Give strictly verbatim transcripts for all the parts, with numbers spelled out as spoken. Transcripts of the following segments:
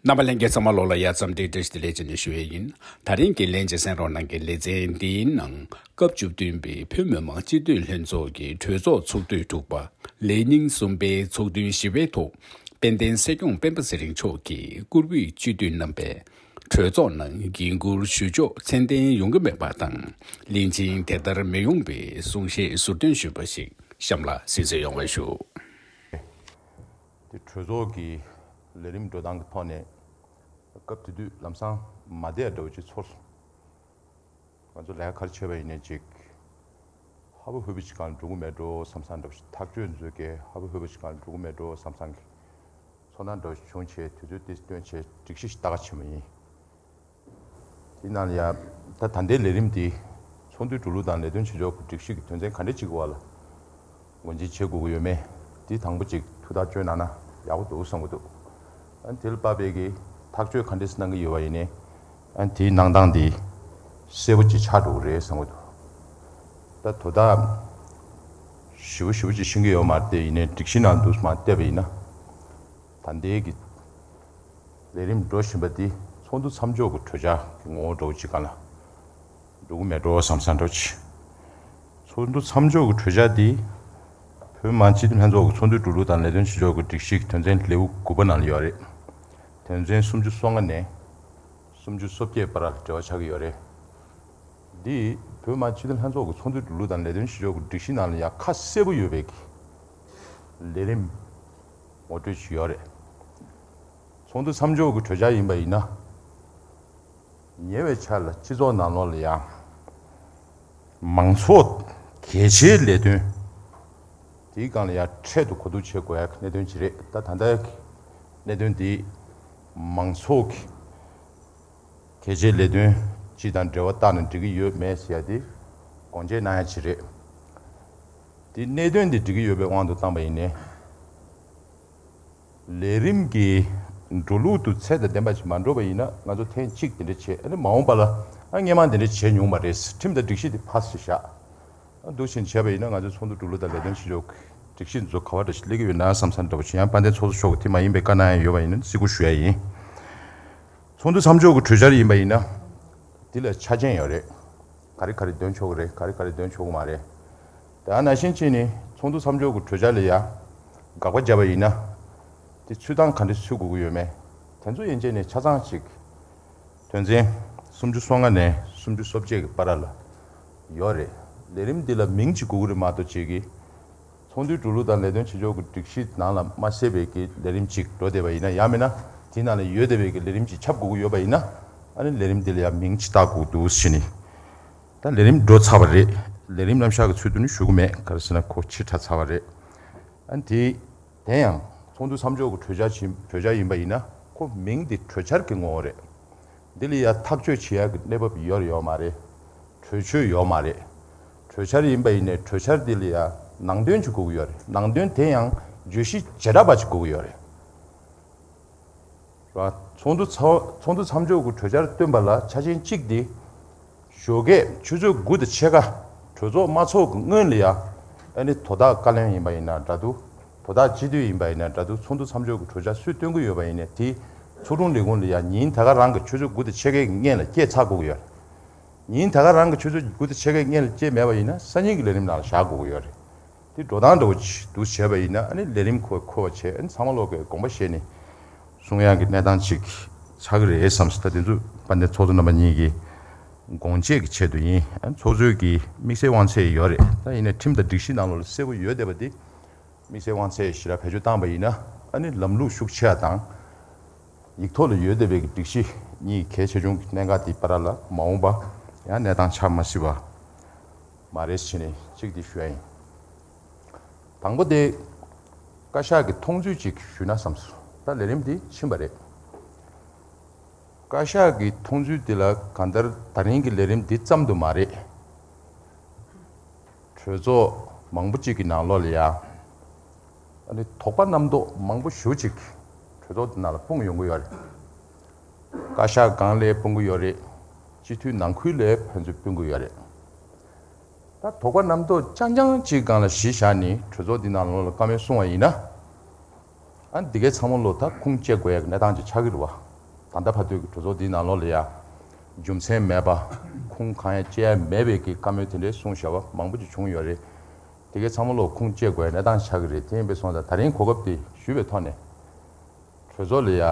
རྣམ་པ་ལྷན་རྒྱས་ཚང་མ་ལོགས་ལ་ཡ་མཚམས་འདྲི་བཀྲ་ཤིས་བདེ་ལེགས་བྱས་ནས་ཞུ་ཡས་ཡིན། ད་རིང་གི་ལན་གཅིག་གསན་རོགས་གནང་གི། ལེ་ཚན་འདིའི་ནང་སྐབས་བཅུ་བདུན་པའི་བོད་མི་མང་སྤྱི་འཐུས་ལྷན་ཚོགས་ཀྱི་གྲོས་ཚོགས་ཚོགས་དུས་དྲུག་པ་ལས་ཉིན་གསུམ་པའི་ཚོགས་ཐུན་བཞི་པའི་ཐོག་དཔལ་ལྡན་སྲིད་སྐྱོང་སྤེན་པ་ཚེ་རིང་མཆོག་གིས་བཀུར་འོས་སྤྱི་འཐུས་རྣམ་པས་གྲོས་ཚོགས་ནང་འགན་འཁུར་ཞུ་ཕྱོགས་མཚན་ལྡན་ཡོང་གི་མེད་པ་དང་། བློན་ཆེན་དེ་ལྟར་མི་ཡོང་པའི་གསུང་བཤད་ཟུར་འདོན་ཞུས་པ་ཞིག་གཤམ་ལ་གསན་གཟིགས་ཡོང་བ་ཞུ། དེ་གྲོས་ཚོགས་ཀྱི་ལས་རིམ་འགྲོ་སྟངས་ཀྱི་ཐོག་ནས་སྐབས་དེ་དུས་ལམ་སང་མ་བསྡད་འདྲ་བོ་ཅིག་ཚོར་སོང་། ང་ཚོ་ལས་ཀ་ག་རེ་བྱས་པ་ཡིན་ནའི་ཅིག་ཧ་བ་ཧུ་བ་ཅིག་གང་འགྲོ་གི་མེད་འགྲོ་བསམ་བསམ་འདྲ་བོ་ཅིག་ཐག་གཅོད་མཛད་མཁན་ཧ་བ་ཧུ་བ་ཅིག་གང་འགྲོ་གི་མེད་འགྲོ་བསམ་བསམ་གྱི་ཚོར་སྣང་འདྲ་བོ་ཅིག་བྱུང་བྱས། དུས་ཚོད་དེ་བཏོན་བྱས་སྒྲིག་གཞི་ཞིག་ལྟ་ག་ཕྱིན་པ་ཡིན། དེ་ནང་ལ་ཡ་ད་ད་ལྟའི་ལས་རིམ་འདི་ཚོགས་འདུའི་འགྲོ་ལུགས་དང་ལས་དོན་བྱེད་ཕྱོགས་ཀྱི་སྒྲིག་གཞི་གི་དོན་ཚན་ག་འདྲ་ཅིག་གི་བར་ལ་ངོས་འཛིན་བྱེད་དགོས་ཀྱི་ཡོད་མེད་འདི་དང་པོ་ཅིག་ཐུགས་ཐག་གཅོད་གནང་ན་ཡག་པོ་འདུག་བསམ་གྱི་འདུག་ཨ་ནི་དེ་ལ་དཔག་པའི་གི་ཐག་གཅོད་ག་འདྲས་གནང་གི་ཡོད་པ་ཡིན་ནའི་ཨ་ནི་དེའི་གནང་སྟངས་འདི་གསལ་པོ་ཅིག་ཆགས་འགྲོ་གི་རེད་བསམ་གྱི་འདུག་ད་དོ་བདག་ཞེ་པོ་ཞེ་པོ་ཅིག་ཤེས་ཀྱི་ཡོད་མ་རེད། དེ་ཡིན་ནའི་སྒྲིག་གཞི་ནང་དུ་མར་བལྟས་པ་ཡིན་ན། ད་ལྟའི་གི་ལས་རིམ་འགྲོ་བཞིན་པ་འདི་ཚོགས་འདུ་མཚམས་འཇོག་གི་གྲོས་འཆར་གྱི་ངོ་བོ་འདྲ་བོ་ཅིག་སྒང་ལ་འགྲོ་གི་མེད་འགྲོ་བསམ་བསམ་འདྲ་བོ་ཅིག་ཚོགས་འདུ་མཚམས་འཇོག་གི་གྲོས་འཆར་འདི་བོད་མི་མང་སྤྱི་འཐུས་ལྷན་ཚོགས་ཀྱི་ཚོགས་འདུའི་འགྲོ་ལུགས་དང་ལས་དོན་བྱེད་ཕྱོགས་ཀྱི་སྒྲིག་གཞི་གི་དོན་ཚན་ལེའུ་དགུ་པ་ནང་ལ་ཡོད་རེད། དོན་ཚན་སུམ་ཅུ་སོ་ལྔ་ནས་སུམ་ཅུ་སོ་བརྒྱད་བར་ལ་འབྲེལ་བ་ཆགས་ཀྱི་ཡོད་རེད། འདི་བོད་མི་མང་སྤྱི་འཐུས་ལྷན་ཚོགས་ཀྱི་ཚོགས་འདུའི་འགྲོ་ལུགས་དང་ལས་དོན་བྱེད་ཕྱོགས་ཀྱི་སྒྲིག་གཞི་ནང་ལ་ཡང་ཁ་གསལ་པོ་ཡོད་པའི་གི་ལས་རིམ་ངོ་སྤྲོད་ཅིག་ཡོད་རེད། ཚོགས་འདུ་མཚམས་འཇོག་གི་གྲོས་འཆར་ཡིན་པ་ཡིན་ན། ཉེ་བའི་ཆར་ལ་སྤྱི་ཚོགས་ནང་ལོགས་ལ་ཡང་མང་ཚོགས་གལ་ཆེའི་ལས་དོན་དེའི་སྒང་ལ་ཡང་འཕྲལ་དུ་གོ་བསྡུར་བྱེད་དགོས་ཡག་གི་གནད་དོན་ཅིག་རེད། ད་ད་ལྟ་གནད་དོན་འདི་མང་ཚོགས་ཀྱི་གལ་ཆེའི་ལས་དོན་སྤྱི་དང་འབྲེལ་བ་བཏགས་ན་འགྲིག་གི་ཡོད་མེད་ཟེར་ཡ་དེ་དགོངས་དཔྱད་གནང་ཡ་ཅིག་རེད། དེ་གནད་དོན་འདི་འགྲིག་གི་ཡོད་པའི་དབང་དུ་བཏང་པ་ཡིན་ནའི། ལས་རིམ་གྱི་འགྲོ་ལུགས་དུ་ཚད་དང་ལྡན་པ་ཞིག་མ་འགྲོ་བ་ཡིན་ན། ང་ཚོ་ཐེངས་གཅིག་དེ་འདྲ་བྱས། ཨ་ནི་མ་འོངས་པ་ལ་ཨ་སྔས་མ་དེ་འདྲ་བྱས་མྱོང་མ་རེད། ཁྲིམས་དང་སྒྲིག་གཞི་དེ་ཕ་སི་བཞག་ཨ་འདུག་བཞིན་བྱས་པ་ཡིན་ན། ང་ཚོའི་ཚོགས་འདུ་འགྲོ་ལུགས་དང་ལས་དོན་བྱེད་ཕྱོགས་ཀྱི་སྒྲིག་གཞི་འཛུགས་ག་བ་འདྲ་ཞིག་སླེབས་ཀྱི་ཡོད་ན་བསམ་བསམ་འདྲ་བོ་ཞིག་ཡང་དཔལ་ལྡན་ཚོགས་གཙོ་མཆོག་གིས་དེ་མ་ཡིན་པའི་བཀའ་གནང་ཡ་ཡོད་པ་ཡིན་ན་བརྩི་བཀུར་ཞུ་ཡ་ཡིན། ཚོགས་འདུ་མཚམས་འཇོག་གི་གྲོས་འཆར་ཡིན་པ་ཡིན་ན། འདི་ལ་ཆ་རྐྱེན་ཡོད་རེད། ག་རེ་ག་རེ་འདོན་ཆོག་གི་རེད། ག་རེ་ག་རེ་འདོན་ཆོག་གི་མ་རེད། དེ་ནང་བཞིན་བྱས་ནས་ཚོགས་འདུ་མཚམས་འཇོག་གི་གྲོས་འཆར་ལ་ཡ་དགག་པ་བརྒྱབ་པ་ཡིན་ན། དེ་ཚུལ་སྟངས་ག་འདྲ་ཚུལ་དགོས་ཀྱི་ཡོད་མེད། དེ་ཚོ་ཡན་ཆད་ནས་ཆ་ཚང་ཅིག་དོན་ཚན་སུམ་ཅུ་སོ་ལྔ་ནས་སུམ་ཅུ་སོ་བརྒྱད་ཀྱི་བར་ལ་ཡོད་རེད། ལས་རིམ་འདི་ལ་མིང་ཅིག་དགོས་ཀྱི་རེད་མ་གཏོགས་ཅིག་གི་ཚོགས་འདུའི་འགྲོ་ལུགས་དང་ལས་དོན་བྱེད་ཕྱོགས་ཀྱི་སྒྲིག་གཞི་ནང་ལ་མ་གསལ་བའི་གི་ལས་རིམ་ཅིག་འགྲོ་བསྡད་པ་ཡིན་ན། ཡང་མིན་ན་དེའི་ནང་ལ་ཡོད་བསྡད་པའི་གི་ལས་རིམ་ཅིག་ཁྱབ་དགོས་ཀྱི་ཡོད་པ་ཡིན་ན། ཨ་ནི་ལས་རིམ་འདི་ལ་ཡང་མིང་ཅིག་བཏགས་དགོས་འདུག་ཟེར་ནས། ད་ལས་རིམ་འགྲོ་ཚར་བ་རེད། ལས་རིམ་རྣམ་གཞག་གི་ཚུལ་དུ་ནི་ཞུ་གི་མེད། ག་རེ་ཟེར་ན་ཁོ་ཕྱིར་དྲགས་ཚར་བ་རེད། ཨ་ནི་དེ་དེ་ཡང་ཚོགས་འདུ་མཚམས་འཇོག་གི་གྲོས་འཆར་ཅིག་གྲོས་འཆར་ཡིན་པ་ཡིན་ན། ཁོ་མིང་འདི་གྲོས་འཆར་གྱི་ངོ་བོ་རེད། འདི་ལ་ཡ་ཐག་གཅོད་བྱེད་ཡག་གི་གནས་བབ་ཡོད་རེད་ཡོད་མ་རེད། གྲོས་ཆོད་ཡོད་མ་རེད། གྲོས་འཆར་ཡིན་པ་ཡིན་ནའི་གྲོས་འཆར་འདི་ལ་ཡ་ནང་དོན་ཅིག་དགོས་ཀྱི་ཡོད་རེད། ནང་དོན་དེ་ཡང་བརྗོད་གཞི་བྱེ་བྲག་པ་ཅིག་དགོས་ཀྱི་ཡོད་རེད། ར། ཚོགས་འདུ་ཚ་ཚོགས་འདུ་མཚམས་འཇོག་གི་གྲོས་འཆར་བཏོན་པ་ལ་ཆ་རྐྱེན་གཅིག་དེ། ཞོགས་ཀས་ཆུ་ཚོད་དགུ་དང་ཕྱེད་ཀ་གྲོས་ཚོགས་མ་ཚོགས་ཀྱི་སྔོན་ལ་ཡ། ཨ་ནི་དོ་བདག་བཀའ་བློན་ཡིན་པ་ཡིན་ན་འདྲ་འདུག་དོ་བདག་སྤྱི་འཐུས་ཡིན་པ་ཡིན་ན་འདྲ་འདུག་ཚོགས་འདུ་མཚམས་འཇོག་གི་གྲོས་འཆར་སུས་བཏོན་གྱི་ཡོད་པ་ཡིན་ནའི་དེ་ཚོགས་དྲུང་ལས་ཁུངས་ལ་ཡ་ཉིན་ད་ག་རང་གི་ཆུ་ཚོད་དགུ་དང་ཕྱེད་ཀའི་སྔོན་ལ་སྐྱེལ་ཚར་དགོས་ཀྱི་ཡོད་རེད། ཉིན་ད་ག་རང་གི་ཆུ་ཚོད་དགུ་དང་ཕྱེད་ཀའི་སྔོན་ལ་སྐྱེལ་མེད་པ་ཡིན་ན་སང་ཉིན་གྱི་ལས་རིམ་ནང་ལ་བཞག་དགོས་ཀྱི་ཡོད་རེད། དེ་འགྲོ་སྟངས་འདྲ་བོ་ཅིག་འདུག་བྱས་པ་ཡིན་ན། ཨ་ནི་ལས་རིམ་ཁོ་འཁོར་བ་བྱས། ཨ་ནི་ཚང་མ་ལོག་གི་དགོངས་པ་བཞེས་ནས་གསུང་ཡག་གི་གནས་སྟངས་ཅིག་ཆགས་ཀྱི་རེད་བསམ་སོང་། ད་དེ་ཚོ་དཔལ་ལྡན་ཚོགས་གཙོ་རྣམ་པ་གཉིས་ཀྱི་དགོངས་བཞེས་ཀྱི་ཆེད་དུ་ཡིན། ཨ་ནི་ཚོགས་གཙོའི་གི་དམིགས་བསལ་དབང་ཚད་ཡོད་རེད། ད་ཡིན་ནའི་ཁྲིམས་དང་སྒྲིག་གཞི་ནང་ལོགས་ལ་གསལ་པོ་ཡོད་བསྡད་པ་དེ། དམིགས་བསལ་དབང་ཚད་ཞེ་དྲག་བེད་སྤྱོད་བཏང་པ་ཡིན་ན། ཨ་ནི་ལམ་ལུགས་ཤུགས་ཆེ་བ་དང་། ཡིག་ཐོག་ལ་ཡོད་བསྡད་པའི་སྒྲིག་གཞི་གཉིས་གལ་ཆེ་ཆུང་གི་གནད་འགག་དེའི་བར་ལ་མ་འོངས་པ་ཡང་གནས་སྟངས་ཆགས་མ་སྲིད་པ་མ་རེད་ཟེར་ནས་གཅིག་དེ་ཞུ་ཡ་ཡིན། དང་པོ་དེ། བཀའ་ཤག་གི་མཐོང་ཚུལ་ཅིག་ཞུས་ན་བསམ་སོང་། ད་ལས་རིམ་འདི་ཕྱིན་པ་རེད། བཀའ་ཤག་གི་མཐོང་ཚུལ་འདི་ལ་གང་ལྟར་ད་རིང་གི་ལས་རིམ་འདི་ཙམ་དུ་མ་རེད། གྲོས་ཚོགས་མང་པོ་གཅིག་གི་ནང་ལོགས་ལ་ཡ། ཨ་ནི་དོགས་པ་རྣམ་རྟོག་མང་པོ་ཞེ་པོ་ཅིག་གྲོས་ཚོགས་འདི་ནང་ལ་སྤུངས་ཡོང་གི་ཡོད་རེད། བཀའ་ཤག་སྒང་ལ་སྤུངས་ཀྱི་ཡོད་རེད། སྤྱི་འཐུས་ནང་ཁུལ་ལ་ཕན་ཚུན་སྤུངས་ཀྱི་ཡོད་རེད། ད་དོགས་པ་རྣམ་རྟོག་རྐྱང་རྐྱང་གཅིག་སྒང་ལ་གཞི་བཞག་ནས་གྲོས་ཚོགས་འདི་ནང་ལོགས་ལ་བཀའ་མོལ་གསུང་བ་ཡིན་ན། ཨ་ནི་འདི་གའི་ཚང་མ་ལོག་ད་ཁུངས་སྐྱེལ་དགོས་ཡག་གི་གནས་སྟངས་ཅིག་ཆགས་ཀྱི་རེད་བ། ད་ལྟ་བར་དུ་གི་གྲོས་ཚོགས་འདིའི་ནང་ལོགས་ལ་ཡ་རྒྱུ་མཚན་མེད་པ་ཁུངས་གང་ཡང་བཅད་ཡ་མེད་པའི་གི་བཀའ་མོལ་དེ་འདྲའི་གསུངས་བཞག་པ་མང་པོ་ཅིག་བྱུང་ཡོད་རེད། དེ་གའི་ཚང་མ་ལོག་ཁུངས་བཅད་དགོས་ཡ་གནས་སྟངས་ཆགས་ཀྱི་རེད། དེ་ཡིན་པའི་སོང་ཙང་ད་རིང་གོ་སྐབས་དེ་ཞུས་པའི་ཐོག་ནས་གྲོས་ཚོགས་ལ་ཡ་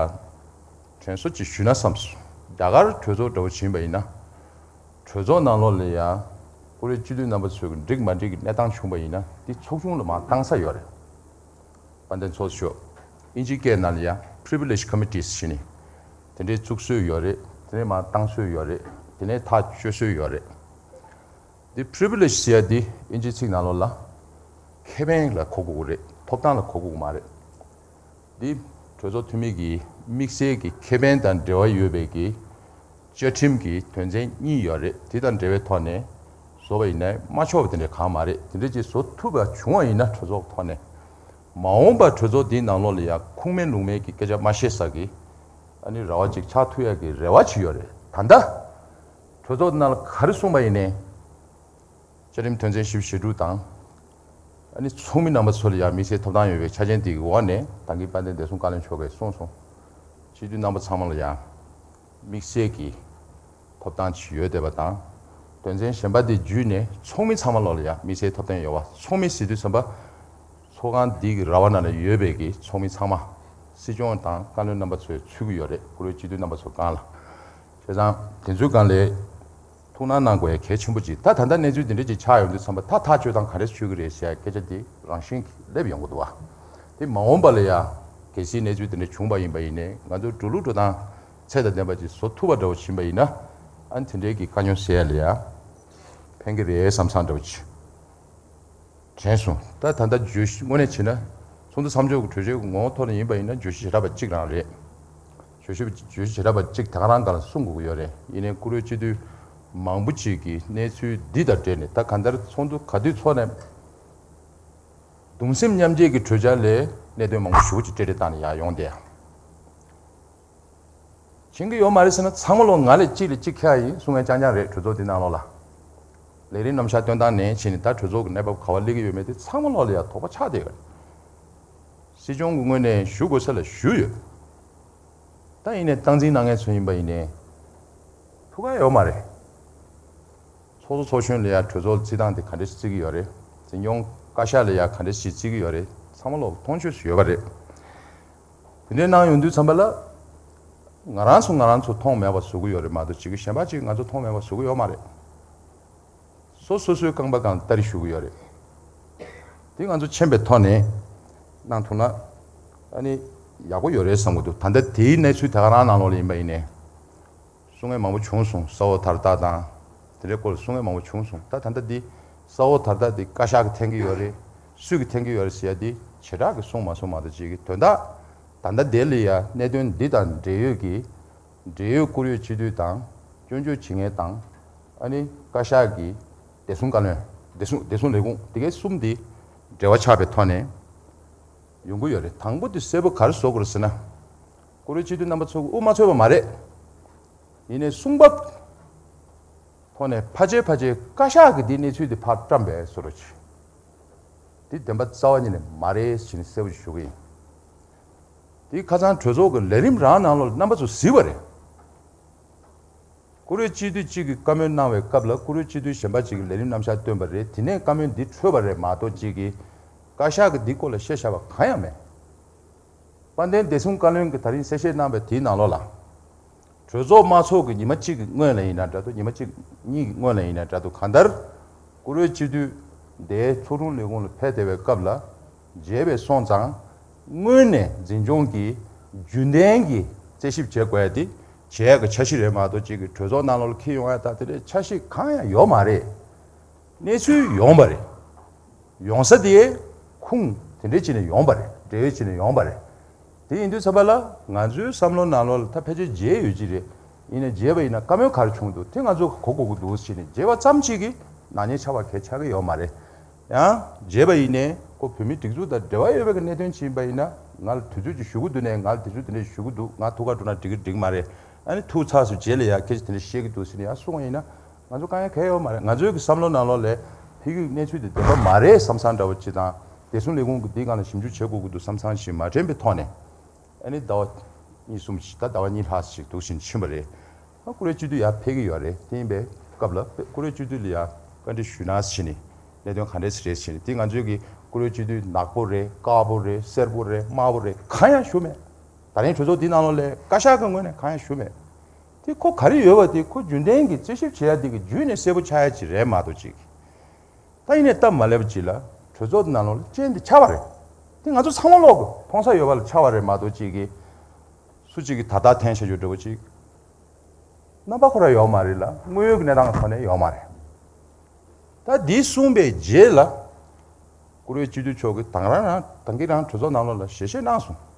དྲན་གསོ་ཅིག་ཞུས་ན་བསམས་སོང་། རྒྱ་གར་གྲོས་ཚོགས་འདྲ་བོ་ཕྱིན་པ་ཡིན་ན་གྲོས་ཚོགས་ནང་ལོགས་ལ་ཡ་ཀུ་རེ་སྤྱི་འཐུས་རྣམ་པ་ཚོས་འགྲིག་མ་འགྲིག་གི་གནས་སྟངས་བྱུང་པ་ཡིན་ན་དེ་ཚོགས་ཆུང་ལ་མར་བཏང་ས་ཡོད་རེད། དཔལ་ལྡན་ཚོགས་གཙོ་མཆོག་ཨིན་ཇིའི་སྐད་ནང་ལ་ཡང་Privilege Committees ཞེས་ནི། དེ་འདྲའི་བཙུགས་སྲོལ་ཡོད་རེད། དེ་ནས་མར་བཏང་སྲོལ་ཡོད་རེད། དེ་ནས་ཐག་གཅོད་སྲོལ་ཡོད་རེད། འདི་Privilege ཟེར་ཡ་འདི་ཨིན་ཇིའི་ཚིག་ནང་ལོགས་ལ་ཁེ་ཕན་ལ་གོ་དགོས་ཀྱི་རེད། ཐོབ་ཐང་ལ་གོ་དགོས་ཀྱི་མ་རེད། འདི་གྲོས་ཚོགས་འཐུས་མི་གི་དམིགས་བསལ་གྱི་ཁེ་ཕན་དང་འབྲེལ་བ་ཡོད་པའི་གི་བཅའ་ཁྲིམས་ཀྱི་དོན་ཚན་གཉིས་ཡོད་རེད། དེ་དང་འབྲེལ་བའི་ཐོག་ནས་བཟོ་བ་ཡིན་ན་མ་ཆོག་པ་དེ་འདྲ་གང་མ་རེད། དེ་འདྲ་ཅིག་བཟོ་ཐུབ་པ་བྱུང་བ་ཡིན་ན་གྲོས་ཚོགས་ཐོག་ནས་མ་འོངས་པ་གྲོས་ཚོགས་འདིའི་ནང་ལོགས་ལ་ཡང་ཁུངས་མེད་ལུང་མེད་ཀྱི་སྐད་ཆ་མ་བཤད་ས་གི་ཨ་ནི་རེ་བ་ཅིག་ཆགས་ཐུབ་ཡ་གི་རེ་བ་ཅིག་ཡོད་རེད། ད་ལྟ་གྲོས་ཚོགས་ནང་ལ་ག་རེ་གསུངས་པ་ཡིན་ནའི། བཅའ་ཁྲིམས་དོན་ཚན་བཞི་བཅུ་ཞེ་དྲུག་དང་། ཨ་ནི་ཚོགས་མི་རྣམ་པ་ཚོ་ལ་ཡང་དམིགས་བསལ་ཐོབ་ཐང་ཡོད་པའི་ཆ་རྐྱེན་དེ་གི་འོག་ནས་ད་གིན་དཔལ་ལྡན་བདེ་སྲུང་བཀའ་བློན་མཆོག་གིས་གསུངས་སོང་། སྤྱི་འཐུས་རྣམ་པ་ཚང་མ་ལ་ཡང་དམིགས་བསལ་གྱི་ཐོབ་ཐང་ཅིག་ཡོད་བསྡད་པ་དང་། དོན་ཚན་གཞན་པ་དེ་བརྒྱུད་ནས་ཚོགས་མི་ཚང་མ་ལོག་ལ་ཡང་དམིགས་བསལ་ཐོབ་ཐང་ཡོད་པ། ཚོགས་མི་ཟེར་དུས་ཙམ་པ། ཚོགས་ཁང་འདི་གི་ར་བ་ནང་ལ་ཡོད་པའི་གི་ཚོགས་མི་ཚང་མ་སྲིད་སྐྱོང་དང་བཀའ་བློན་རྣམ་པ་ཚོས་ཚུད་ཀྱི་ཡོད་རེད། བཀུར་འོས་སྤྱི་འཐུས་རྣམ་པ་ཚོ་སྒང་ལ། བྱས་ཙང་དེ་ཚོའི་སྒང་ལ་ཐུགས་སྣང་གནང་དགོས་ཡ་གལ་ཆེན་པོ་ཅིག་ད་ད་ལྟ་གནས་ཚུལ་འདི་འདྲ་ཅིག་ཆགས་ཡོང་དུས་ཙམ་པ་ད་ཐག་གཅོད་སྟངས་ག་རེ་བྱེད་ཀྱི་རེད་ཟེར་ཡ་སྐད་ཆ་འདི་རང་བཞིན་གྱིས་སླེབས་ཡོང་གི་འདུག་བ། དེ་མ་འོངས་པ་ལ་ཡ་གལ་སྲིད་གནས་ཚུལ་འདི་འདྲ་བྱུང་བ་ཡིན་པ་ཡིན་ནའི་ང་ཚོ་འགྲོ་ལུགས་འགྲོ་སྟངས་ཚད་དང་ལྡན་པ་ཅིག་བཟོ་ཐུབ་པ་འདྲ་བོ་ཕྱིན་པ་ཡིན་ན། ཨ་ནི་དེ་འདྲའི་གི་དཀའ་རྙོག་སེལ་ཡ་ལ་ཡ་ཕན་གི་རེད་བསམ་བསམ་འདྲ་བོ་ཅིག་དྲན་སོང་། ད་ད་ལྟ་བརྗོད་གཞི་དངོས་གནས་བྱས་ན་ཚོགས་འདུ་མཚམས་འཇོག་གི་གྲོས་ཆོད་ཀྱི་ངོ་བོ་ཐོག་ནས་ཡིན་པ་ཡིན་ན་བརྗོད་གཞི་བྱེ་བྲག་པ་གཅིག་རང་རེད། བརྗོད་གཞི་བརྗོད་གཞི་བྱེ་བྲག་པ་གཅིག་ད་ག་རང་སྒང་ལ་གསུང་དགོས་ཀྱི་ཡོད་རེད། ཡིན་ནའི་བཀུར་འོས་སྤྱི་འཐུས་མང་པོ་ཅིག་གིས་གནས་ཚུལ་འདི་དང་འབྲེལ་ནས་ད་གང་ལྟར་ཚོགས་འདུ་ག་དུས་ཚོགས་ནས་གདུང་སེམས་མཉམ་སྐྱེད་ཀྱི་གྲོས་འཆར་ལས་གནད་དོན་མང་པོ་ཞེ་པོ་ཅིག་སྤྲད་སྤྲད་བཏང་ནས་ཡར་ཡོང་བསྡད་ཡ། བྱེད་ཀྱི་ཡོད་མ་རེད་ཟེར་ན་ཚང་མ་ལོག་ང་ལས་གཅིག་ལས་གཅིག་མཁས་པ་ཡིན་གསུང་མཁན་རྐྱང་རྐྱང་རེད། གྲོས་ཚོགས་འདི་ནང་ལོགས་ལ། ལས་རིམ་རྣམ་གཞག་སྟོན་སྟངས་ནས་བྱས་ནས་ད་གྲོས་ཚོགས་ཀྱི་གནས་བབ་ག་པར་སླེབས་ཀྱི་ཡོད་མེད་དེ་ཚང་མ་ལོག་ལ་ཡ་དོགས་པ་ཆགས་བསྡད་ཡོད་རེད། སྲིད་སྐྱོང་གི་ངོས་ནས་ཞུ་དགོས་ས་ལ་ཞུས་ཡོད། ད་ཡིན་ནའི་སྟངས་འཛིན་གནང་མཁན་ཚོ་ཡིན་པ་ཡིན་ནའི་ཐུགས་ཁག་ཡོད་མ་རེད། ཚོགས་གཙོ་ཚོགས་གཞོན་ལ་ཡ་གྲོས་ཚོགས་རྩིས་སྟངས་དེ་ག་འདྲ་ཞིག་བརྩི་གི་ཡོད་རེད། འཛིན་སྐྱོང་བཀའ་ཤག་ལ་ཡ་ག་འདྲ་ཞིག་བརྩི་གི་ཡོད་རེད། ཚང་མ་ལོག་མཐོང་ཆོས་སུ་ཡོད་པ་རེད། དེ་འདྲའི་གནང་ཡོང་དུས་ཙམ་པ་ལ། ང་རང་ཚོ་ང་རང་ཚོ་མཐོང་མེད་པ་བཟོ་གི་ཡོད་རེད་མ་གཏོགས་ཅིག་གཞན་པ་ཅིག་ང་ཚོ་མཐོང་མེད་པ་བཟོ་གི་ཡོད་མ་རེད། སོ་སོ་སོའི་རྐང་པ་སྒང་ལ་སྟ་རེ་གཞུ་གི་ཡོད་རེད། དེ་ང་ཚོ་མཁྱེན་པའི་ཐོག་ནས་གནང་ཐུབ་ན་ཨ་ནི་ཡག་པོ་ཡོད་རེད་བསམ་གི་འདུག་ད་ལྟ་དེའི་གནས་ཚུལ་དེ་ག་རང་ནང་ལོགས་ལ་ཡིན་པ་ཡིན་ནའི། གསུང་མཁན་མང་པོ་བྱུང་སོང་། ས་འོག་དར་རྟགས་དང་། དེ་འདྲའི་སྐོར་ལ་གསུང་མཁན་མང་པོ་བྱུང་སོང་། ད་ད་ལྟ་འདི་ས་འོག་དར་རྟགས་འདི་བཀའ་ཤག་གིས་འཐེན་གྱི་ཡོད་རེད། སུས་ཀྱིས་འཐེན་གྱི་ཡོད་རེད་ཟེར་ཡ་འདི་བྱེ་བྲག་གིས་གསུངས་མ་སོང་མ་གཏོགས་ཅིག་གི་དོན་དག་ད་ལྟ་དེ་ལ་ཡ་གནད་དོན་འདི་དང་འབྲེལ་ཡོད་ཀྱི་འབྲེལ་ཡོད་བཀུར་འོས་སྤྱི་འཐུས་དང་སྐྱོན་བརྗོད་བྱེད་མཁན་དང་ཨ་ནི་བཀའ་ཤག་གི་བདེ་སྲུང་བཀའ་བློན། བདེ་སྲུང་བདེ་སྲུང་ལས་ཁུངས་འདི་གའི་གསུམ་འདི་འབྲེལ་བ་ཆགས་པའི་ཐོག་ནས་ཡོང་གི་ཡོད་རེད། དང་པོ་འདི་གསལ་པོ་ག་རེ་བཟོ་དགོས་རེད་ཟེར་ན། བཀུར་འོས་སྤྱི་འཐུས་རྣམ་པ་ཚོ་དབུ་མ་ཚོས་པ་མ་རེད། ཡིན་ནའི་གསུང་བབ་ཐོག་ནས་ཕལ་ཆེར་ཕལ་ཆེར་བཀའ་ཤག་གིས་འདི་གནས་ཚུལ་འདི་ཕར་བཀྲམ་པའི་བཟོ་འདྲ་ཅིག་འདི་བདེན་པ་རྩ་བ་ཉིད་ནས་མ་རེད་ཟེར་ནས་གསལ་པོ་ཞིག་ཞུ་གི་ཡིན། འདི་ཁ་སང་གྲོས་ཚོགས་ཀྱི་ལས་རིམ་རང་ནང་ལོགས་ལ་རྣམ་པ་ཚོ་གཟིགས་པ་རེད། བཀུར་འོས་སྤྱི་འཐུས་གཅིག་གིས་བཀའ་མོལ་གནང་བའི་སྐབས་ལ་བཀུར་འོས་སྤྱི་འཐུས་གཞན་པ་གཅིག་གིས་ལས་རིམ་རྣམ་གཞག་བཏོན་པ་རེད། དེ་ནས་བཀའ་མོལ་འདི་འཕྲོས་པ་རེད་མ་གཏོགས་གཅིག་གིས་བཀའ་ཤག་གིས་འདི་སྐོར་ལ་བཤད་བཞག་པ་གང་ཡང་མེད། དཔལ་ལྡན་བདེ་སྲུང་བཀའ་བློན་གྱིས་ད་རིང་གསལ་བཤད་གནང་བའི་དེའི་ནང་ལོགས་ལ། གྲོས་ཚོགས་མ་ཚོགས་ཀྱི་ཉི་མ་གཅིག་གི་སྔོན་ལ་ཡིན་ན་འདྲ་འདུག་ཉི་མ་གཅིག་གཉིས་ཀྱི་སྔོན་ལ་ཡིན་ན་འདྲ་འདུག་གང་ལྟར། བཀུར་འོས་སྤྱི་འཐུས་དེ་ཚོགས་དྲུང་ལས་ཁུངས་ལ་ཕེབས་བསྡད་པའི་སྐབས་ལ། མཇལ་བའི་སོང་ཙང་། དངོས་གནས་འཛིན་སྐྱོང་གིས་རྒྱུན་ལྡན་གྱི་རྩད་ཞིབ་བྱེད་དགོས་ཡ་དེ་བྱེད་ཡ་གི་འཆར་གཞི་རེད་མ་གཏོགས་གཅིག་གིས་གྲོས་ཚོགས་ནང་ལོགས་ལ་འཁྱེར་ཡོང་ཡ་ད་དེ་འདྲའི་འཆར་གཞི་གང་ཡང་ཡོད་མ་རེད། གནས་ཚུལ་ཡོང་བ་རེད། ཡོང་ས་དེ་ཁུངས་དེ་འདྲའི་ཅིག་ནས་ཡོང་བ་རེད། འབྲེལ་ཡོད་ཅིག་ནས་ཡོང་བ་རེད། དེ་ཡིན་དུས་ཙམ་པ་ལ་ང་ཚོའི་བསམ་བློ་ནང་ལོགས་ལ་ད་ཕལ་ཆེར་མཇལ་ཡོད་ཀྱི་རེད། ཡིན་ནའི་མཇལ་བ་ཡིན་ན་བཀའ་མོལ་ག་རེ་བྱུང་འདུག་དེ་ང་ཚོ་གོ་དགོས་ཀྱི་འདུག་ཟེར་ནས་མཇལ་བ་ཙམ་ཅིག་གིས་ནག་ཉེས་ཆགས་པ་གལ་ཆགས་ཀྱི་ཡོད་མ་རེད། ཡང་མཇལ་བ་ཡིན་ནའི་ཁོ་བོད་མིའི་སྒྲིག་འཛུགས་དང་འབྲེལ་བ་ཡོད་པའི་གནད་དོན་ཅིག་ཡིན་པ་ཡིན་ན་ང་ལ་དུས་ཚོད་ཅིག་ཞུ་གི་འདུག་ནས་ང་ལ་དུས་ཚོད་དེ་འདྲ་ཞུ་གི་འདུག་ང་ཐུག་ག་འགྲོ་ན་འགྲིག་གི་འགྲིག་མ་རེད། ཨ་ནི་ཐུག་ཚར་སོང་རྗེས་ལ་ཡང་སྐད་ཆ་དེ་འདྲ་བཤད་ཀྱི་འདུག་ཟེར་ནས་ཡང་གསུངས་པ་ཡིན་ན། ང་ཚོ་དཀའ་ངལ་གང་ཡང་ཡོད་མ་རེད། ང་ཚོའི་གི་བསམ་བློ་ནང་ལོགས་ལ་ཕ་གིའི་གནས་ཚུལ་དེ་བདེན་པ་མ་རེད་བསམ་བསམ་འདྲ་བོ་ཅིག་དང་བདེ་སྲུང་ལས་ཁུངས་ཀྱིས་འདིའི་སྒང་ལ་ཞིབ་འཇུག་བྱེད་དགོས་ཀྱི་འདུག་བསམ་བསམ་ཞིག་མ་དྲན་པའི་ཐོག་ནས་ཨ་ནི་ཟླ་བ་ གཉིས་གསུམ་ཞིག་ད་ཟླ་བ་གཉིས་ལྷག་ཞིག་འདུག་བཞིན་ཕྱིན་པ་རེད། ད་བཀུར་འོས་སྤྱི་འཐུས་ཡར་ཕེབས་ཀྱི་ཡོད་རེད། དེ་ཡིན་པའི་སྐབས་ལ་བཀུར་འོས་སྤྱི་འཐུས་ལ་ཡ་བཀའ་འདྲི་ཞུས་ན་ཟེར་ནས་གནད་དོན་ག་འདྲས་རེད་ཟེར་ནས་དེ་ང་ཚོའི་གི་བཀུར་འོས་སྤྱི་འཐུས་ནག་པོ་རེད། དཀར་པོ་རེད། སེར་པོ་རེད། དམར་པོ་རེད། གང་ཡང་ཞུ་མེད། ད་རིང་གྲོས་ཚོགས་འདི་ནང་ལོགས་ལ་བཀའ་ཤག་གི་ངོས་ནས་གང་ཡང་ཞུ་མེད། དེ་ཁོ་ག་རེ་ཡོད་པ་དེ་ཁོ་རྒྱུན་ལྡན་གྱི་རྩད་ཞིབ་བྱེད་ཡ་དེ་གི་བརྒྱུད་ནས་གསལ་པོ་ཆགས་ཡ་ཅིག་རེད་མ་གཏོགས་ཅིག་ད་ཡིན་ནའི་སྟབས་མ་ལེགས་པ་ཅིག་ལ་གྲོས་ཚོགས་ནང་ལོགས་ལ་རྐྱེན་དེ་ཆགས་པ་རེད། དེ་ང་ཚོ་ཚང་མ་ལོག་གི་མཐོང་ས་ཡོད་པ་ལ་ཆགས་པ་རེད་མ་གཏོགས་ཅིག་གི་སུ་གཅིག་གིས་ད་ལྟ་འཐེན་བྱ་རྒྱུ་འདྲ་པོ་ཅིག་རྣམ་པ་ཁོ་རང་ཡོད་མ་རེད་ལ། དངོས་ཡོད་ཀྱི་གནས་སྟངས་ཐོག་ནས་ཡོད་མ་རེད། ད་འདི་གསུངས་པའི་རྗེས་ལ་བཀུར་འོས་སྤྱི་འཐུས་མཆོག་གིས་དང་རང་རང་དང་གི་རང་གྲོས་ཚོགས་ནང་ལོགས་ལ་ཞལ་བཞེས་གནང་སོང་།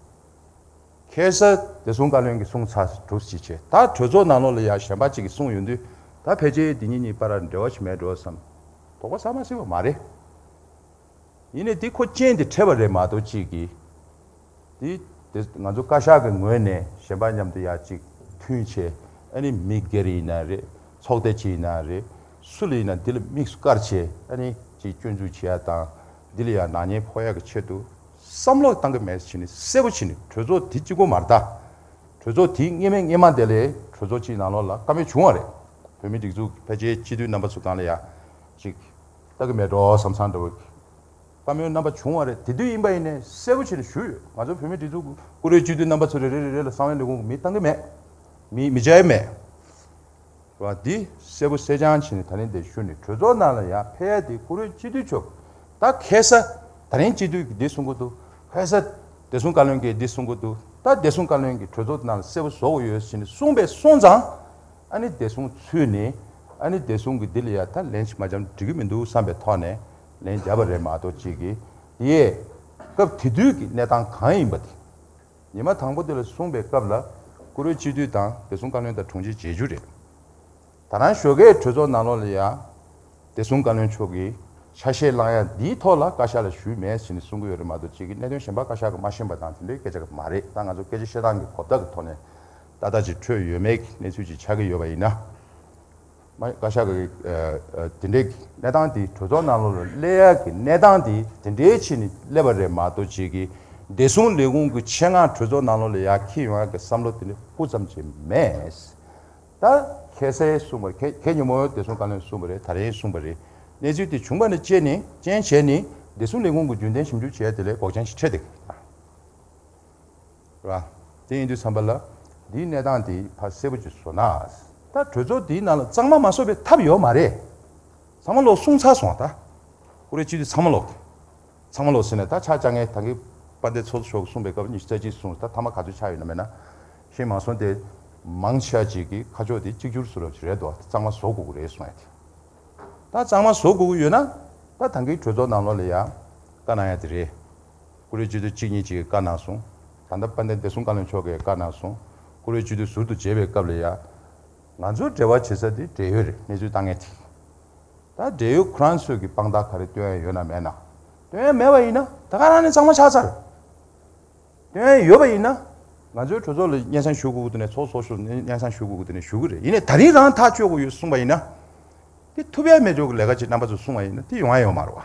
ཁ་སང་བདེ་སྲུང་བཀའ་བློན་གྱིས་གསུངས་ཚར་གྲུབ་ཅིག་བྱས། ད་གྲོས་ཚོགས་ནང་ལོགས་ལ་ཡ་གཞན་པ་གཅིག་གིས་གསུངས་ཡོང་དུས་ད་ཕལ་ཆེར་འདི་གཉིས་གཉིས་བར་འབྲེལ་བ་ཞིག་མེད་འགྲོ་བསམ། དོགས་པ་ཟ་མ་སྲིད་པ་མ་རེད། ཡིན་ནའི་འདི་ཁོ་རྐྱེན་དེ་འཕྲད་པ་རེད་མ་གཏོགས་གཅིག་གིས་འདི་དེ་ང་ཚོ་བཀའ་ཤག་གི་ངོས་ནས་གཞན་པ་མཉམ་དུ་ཡ་གཅིག་མཐུན་བྱས། ཨ་ནི་མི་སྒེར་ཡིན་ན་རེད། ཚོགས་སྡེ་གཅིག་ཡིན་ན་རེད། སུ་ལ་ཡིན་ན་འདི་ལ་དམིགས་སུ་བཀར་བྱས་ཨ་ནི་གཅིག་སྐྱོན་འཛུགས་བྱེད་ཡ་དང་། འདི་ལ་ཡ་ནག་ཉེས་ཕོག་ཡ་གི་ཆེད་དུ་བསམ་བློ་བཏང་གི་མེད་ཟེར་ནས་གསལ་པོ་བྱས་ནས་གྲོས་ཚོགས་དེ་གཅིག་པོ་མ་རེད་ད། གྲོས་ཚོགས་དེའི་སྔ་མའི་སྔ་མ་དེ་ལས་གྲོས་ཚོགས་གཅིག་ནང་ལོགས་ལ་བཀའ་མོལ་བྱུང་བ་རེད། བོད་མིའི་སྒྲིག་འཛུགས་ཕལ་ཆེར་སྤྱི་འཐུས་རྣམ་པ་ཚོ་སྒང་ལ་ཡ་ཅིག་ལྟ་གི་མེད་འགྲོ་བསམ་བསམ་འདྲ་བོ་བཀའ་མོལ་རྣམ་པ་བྱུང་བ་རེད། དེ་དུས་ཡིན་པ་ཡིན་ནའི་གསལ་པོ་བྱས་ནས་ཞུས་ཡོད། ང་ཚོ་བོད་མིའི་སྒྲིག་འཛུགས་བཀུར་འོས་སྤྱི་འཐུས་རྣམ་པ་ཚོ་རེ་རེ་རེ་རེ་ལ་གསང་བའི་ལས་ཁུངས་ཀྱི་མི་བཏང་གི་མེད། མི་མི་བྱ་ཡི་མེད། རེད་བ། འདི་གསལ་པོ་གསལ་རྐྱང་བྱས་ནས་ད་རིང་འདིར་ཞུ་ནས་གྲོས་ཚོགས་ནང་ལ་ཡང་ཕེབས་ཡ་དེ་བཀུར་འོས་སྤྱི་འཐུས་མཆོག་ད་ཁ་སང་ད་རིང་སྤྱི་འཐུས་ཀྱིས་འདི་གསུང་གི་འདུག་ཁ་སང་བདེ་སྲུང་བཀའ་བློན་གྱིས་འདི་གསུང་གི་འདུག་ད་བདེ་སྲུང་བཀའ་བློན་གྱིས་གྲོས་ཚོགས་ནང་ལ་གསལ་པོ་བཟོ་དགོས་ཡོད་ཟེར་ནས་གསུངས་པས་སོང་ཙང་། ཨ་ནི་བདེ་སྲུང་ཚུད་ནས་ཨ་ནི་བདེ་སྲུང་གིས་འདི་ལ་ཡ་ད་ལན་ཞིག་མ་བརྒྱབ་ན་འགྲིག་གི་མི་འདུག་བསམ་པའི་ཐོག་ནས་ལན་བརྒྱབ་པ་རེད་མ་གཏོགས་གཅིག་གིས་དེ་ཡས་སྐབས་དེ་དུས་ཀྱི་གནས་སྟངས་གང་ཡིན་པ་དེ། ཉི་མ་དང་པོ་དེ་ལ་གསུངས་པའི་སྐབས་ལ་བཀུར་འོས་སྤྱི་འཐུས་དང་བདེ་སྲུང་བཀའ་བློན་དང་དྲུང་ཆེ་མཇལ་རྒྱུ་རེད། ད་རང་ཞོགས་ཀས་གྲོས་ཚོགས་ནང་ལོགས་ལ་ཡང་བདེ་སྲུང་བཀའ་བློན་མཆོག་གིས་ཆ་ཤས་བླངས་ཡ་འདིའི་ཐོག་ལ་བཀའ་ཤག་ལ་ཞུས་མེད་ཟེར་ནས་གསུང་གི་ཡོད་རེད་མ་གཏོགས་གཅིག་གི་གནད་དོན་གཞན་པ་བཀའ་ཤག་གིས་མ་ཤེས་པ་དང་དེ་འདྲའི་སྐད་ཆ་གི་མ་རེད། ད་ང་ཚོ་སྐད་ཆ་བཤད་སྟངས་ཀྱི་གོ་བརྡ་གི་ཐོག་ནས་ཏག་ཏག་ཅིག་འཕྲོད་ཡོད་མེད་ཀྱི་གནས་ཚུལ་ཅིག་ཆགས་ཀྱི་ཡོད་པ་ཡིན་ན། མ་བཀའ་ཤག་གི་ཨ་ཨ་དེ་འདྲའི་གནས་སྟངས་དེ་གྲོས་ཚོགས་ནང་ལོགས་ལ་སླེབས་ཡག་གི་གནས་སྟངས་དེ་དེ་འདྲའི་ཆེད་ནས་སླེབས་པ་རེད་མ་གཏོགས་གཅིག་གི་བདེ་སྲུང་ལས་ཁུངས་ཀྱི་ཆེད་མངགས་གྲོས་ཚོགས་ནང་ལོགས་ལ་ཡར་འཁྱེར་ཡོང་ཡག་གི་བསམ་བློ་དེ་འདྲ་སྤུ་ཙམ་ཅིག་མེད། ད་ཁ་སང་གསུངས་པ་ཁ་ཁ་ཉིན་མོ་བདེ་སྲུང་བཀའ་བློན་གསུངས་པ་རེད། ད་རིང་གསུངས་པ་རེད། གནས་ཚུལ་དེ་བྱུང་བ་ནས་བཅད་ནས་རྐྱེན་བྱས་ནས་བདེ་སྲུང་ལས་ཁུངས་ཀྱི་རྒྱུན་ལྡན་ཞིབ་འཇུག་བྱས་དེ་ལས་འགོག་རྐྱེན་ཞིག་འཕྲད་བསྡད་ཀྱི་རེད། རེད་བ། དེ་ཡིན་དུས་ཙམ་པ་ལ་འདིའི་གནས་སྟངས་དེ་ཕར་གསལ་པོ་ཅིག་བཟོ་ན། ད་གྲོས་ཚོགས་འདིའི་ནང་ལ་གཙང་མ་མ་བཟོ་བའི་ཐབས་ཡོད་མ་རེད། ཚང་མ་ལོག་གསུངས་ཚར་སོང་ད། བཀུར་འོས་སྤྱི་འཐུས་ཚང་མ་ལོག་ཚང་མ་ལོག་ཟེར་ནས་ད་ཆ་བཅའ་མཁན་ད་གིན་དཔལ་ལྡན་ཚོགས་གཙོ་མཆོག་གིས་གསུངས་པའི་སྐབས་ཉི་ཤུ་རྩ་གཅིག་གསུངས། ད་མཐའ་མ་ག་ཚོད་ཆགས་ཡོད་ན་མེད་ན་ཤེས་མ་སོང་སྟེ། མང་ཆེ་བ་ཅིག་གིས་ཁ་ཕྱོགས་དེ་གཅིག་གྱུར་བཟོ་འདྲ་ཅིག་རེད་འདུག་གཙང་མ་བཟོ་དགོས་ཀྱི་རེད་གསུངས་ཡ་དེ། ད་གཙང་མ་བཟོ་དགོས་ཀྱི་ཡོད་ན། ད་ད་གིན་གྲོས་ཚོགས་ནང་ལོགས་ལ་ཡ་བཀའ་གནང་ཡ་དེ་རེད། བཀུར་འོས་སྤྱི་འཐུས་གཅིག་གཉིས་ཅིག་གིས་བཀའ་གནང་སོང་། ད་ལྟ་དཔལ་ལྡན་བདེ་སྲུང་བཀའ་བློན་མཆོག་གིས་བཀའ་གནང་སོང་། བཀུར་འོས་སྤྱི་འཐུས་ཟུར་དུ་མཇལ་བའི་སྐབས་ལ་ཡ། ང་ཚོའི་འབྲེལ་བ་བྱེད་ས་དེ་འབྲེལ་ཡོད་རེད། གནས་ཚུལ་བཏང་མཁན་དེ། ད་འབྲེལ་ཡོད་ཁོ་རང་ཚོས་ཀྱི་དཔང་རྟགས་ག་རེ་སྟོན་ཡ་ཡོད་ན་མེད་ན། སྟོན་ཡ་མེད་པ་ཡིན་ན་ད་ག་རང་ནས་གཙང་མ་ཆགས་ཚར། སྟོན་ཡ་ཡོད་པ་ཡིན་ན། ང་ཚོའི་གྲོས་ཚོགས་ལ་སྙན་སེང་ཞུ་དགོས་ཀྱི་འདུག་ནས་ཚོགས་གཙོ་མཆོག་ནས་སྙན་སེང་ཞུ་དགོས་ཀྱི་འདུག་ནས་ཞུ་གི་རེད། ཡིན་ནའི་ད་རིང་རང་ཐག་གཅོད་དགོས་ཡོད་གསུངས་པ་ཡིན་ན། དེ་ཐུབ་ཡ་མེད་ཆོག་གི་ལས་ཀ་ཅིག་རྣམ་པ་ཚོས་གསུངས་པ་ཡིན་ན་དེ་ཡོང་ཡ་ཡོད་མ་རེད་བ།